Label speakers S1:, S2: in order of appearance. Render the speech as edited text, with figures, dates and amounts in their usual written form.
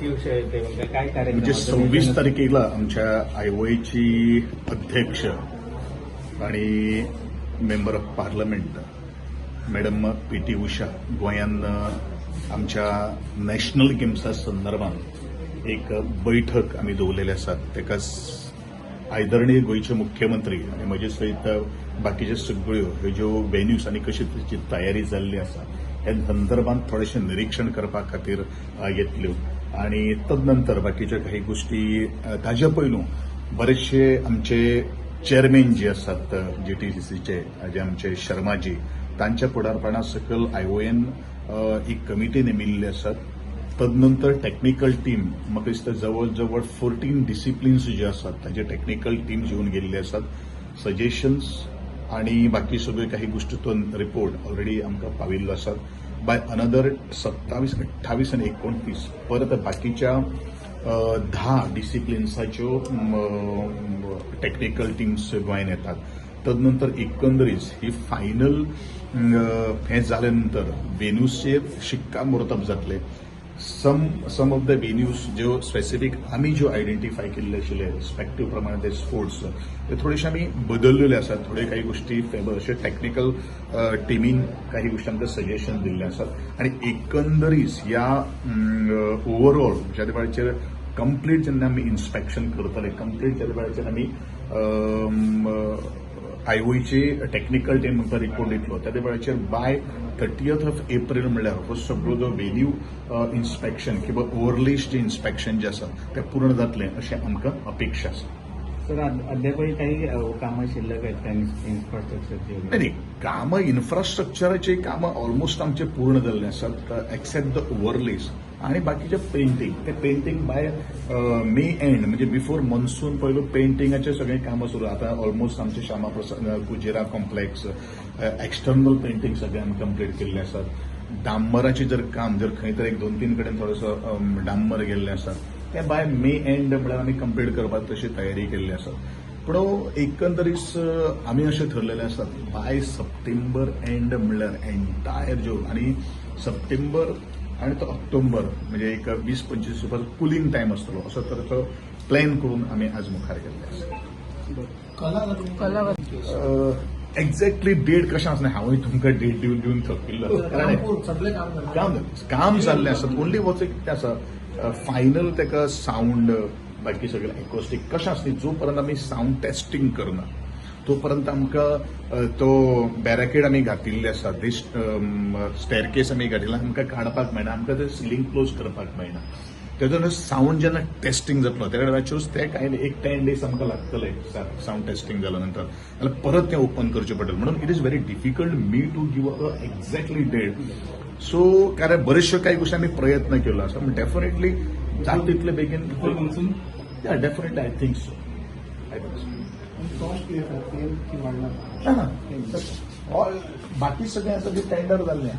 S1: T उषा येते, मग काय कार्यक्रम?
S2: म्हणजे 26 तारखेला आमच्या आयओएची अध्यक्ष आणि member of parliament madam P T Usha गोंयान आमच्या नॅशनल गेम्सा संदर्भात एक बैठक आमी दवरलेली आसा. ताका आदरणीय गोंयचे मुख्यमंत्री आनी म्हजे सयत बाकीचे सगळ्यो ह्यो ज्यो वेन्यूज आनी कशी ताची तयारी जाल्ली आसा ह्या संदर्भात थोडेशें निरिक्षण करपा खातीर येतल्यो आनी तदनंतर बाकीच्यो काही गोष्टी. ताजे पयलू बरेचशे आमचे चेअरमॅन जे आसात जीटीसीसीचे, जे आमचे शर्माजी, तांच्या फुडारपणा सकयल आयओएन एक कमिटी नेमिल्ली आसात. तदनंतर टॅक्निकल टीम, म्हाका दिसता जवळ जवळ 14 डिसिप्लिन्स जे आसात ताजे टॅक्निकल टीम येवन गेल्ले आसात. सजेशन्स आणि बाकी सगळ्यो काही गोष्टी तो रिपोर्ट ऑलरेडी आमकां पाविल्लो आसात. बाय अनदर 27, 28 आनी 29 परत बाकीच्या 10 डिसिप्लिन्साच्यो टॅक्निकल टिम्स गोंयान येतात. तदनंतर एकंदरीत ही फायनल हें जाले नंतर वेन्यूजचेर शिक्कामोर्तब जातले. सम ऑफ the venues ज्यो स्पेसिफीक आमी ज्यो आयडेंटिफाय केल्ले आशिल्ले रिस्पेक्टीव प्रमाणे ते स्पोर्ट्स, ते थोडेशे आमी बदललेले आसात. थोडे काही गोष्टी फेवर अशे टॅक्निकल टिमीन काही गोष्टी आमकां सजेशन दिल्ले आसात आनी एकंदरीत ह्या ओवरऑल ज्या वेळाचेर कंप्लीट जेन्ना आमी इन्स्पेक्शन करतले, कंप्लीट ज्या वेळाचेर आमी आयओईची टॅक्निकल टीम आमकां रिपोर्ट दितलो, त्या वेळाचेर बाय 30th of April म्हणल्यार हो सगळो जो व्हेन्यू इन्स्पेक्शन किंवा ओवरलेज जे इन्स्पेक्शन जे आसा तें पूर्ण जातलें अशें आमकां अपेक्षा आसा.
S1: सर, अद्यापही काही कामं शिल्लक आहेत त्या इन्फ्रास्ट्रक्चरची वगैरे?
S2: नाही, कामां इन्फ्रास्ट्रक्चराची कामां ऑलमोस्ट आमचे पूर्ण जाल्ले आसात एक्सेप्ट the ओवरलेस आणि बाकीचे पेंटींग. ते पेंटींग बाय मे एंड, म्हणजे बिफोर मॉन्सून पयलू पेंटिंगाचे सगळे कामां सुरू. आतां ऑलमोस्ट आमचे Shyama Prasad कुजेरा complex external painting सगळे आमी कंप्लीट केल्ले आसात. डांबराचें जर काम जर खंय तर एक दोन तीन कडेन थोडोसो डांबर गेल्लें आसा, तें बाय मे एंड म्हळ्यार आमी कंप्लीट करपाक तशी तयारी केल्ली आसा. पूण एकंदरीत आमी अशें ठरलेलें आसा, बाय सप्टेंबर एंड म्हणल्यार एंटायर ज्यो आनी सप्टेंबर आनी तो ऑक्टोबर म्हणजे एक 20-25 दिवसाचो कुलींग टायम आसतलो, असो तरेचो प्लॅन करून आमी आज मुखार गेल्ले आसा. एक्झॅक्टली डेट कशें आसना, हांवूय तुमकां डेट दिवन दिवन थकिल्लो आसा. कारण
S3: सगळे काम जालें.
S2: काम जाल्लें आसा. ओन्ली वच कितें आसा, फायनल ताका सावंड बाकी सगळें एकॉस्टीक कशें आसता, जो पर्यंत आमी सावंड टेस्टिंग करना तो पर्यंत आमकां तो बॅरिकेड आमी घातिल्ले आसा, दीस स्टेरकेस आमी घातिल्ले, आमकां काडपाक मेळना, आमकां ते सिलींग क्लोज करपाक मेळना. तेजो सावंड जेन्ना टेस्टिंग जातलो त्या वेळाचेरूच ते कांय एक 10 डेज आमकां लागतले. सावंड टेस्टिंग जाल्या नंतर जाल्यार परत तें ओपन करचें पडटलें. म्हणून it is very difficult me to give a exactly date. So कारण बरेचश्यो काही गोष्टी आमी प्रयत्न केल्लो आसा, पूण डेफिनेटली जाता तितले बेगीन.
S1: Monsoon.
S2: Yeah, definitely, I think so, I think so.
S3: Cost कितें सेम की वाडला?
S2: ना, ऑल बाकी सगळें आतां टेंडर जाल्लें.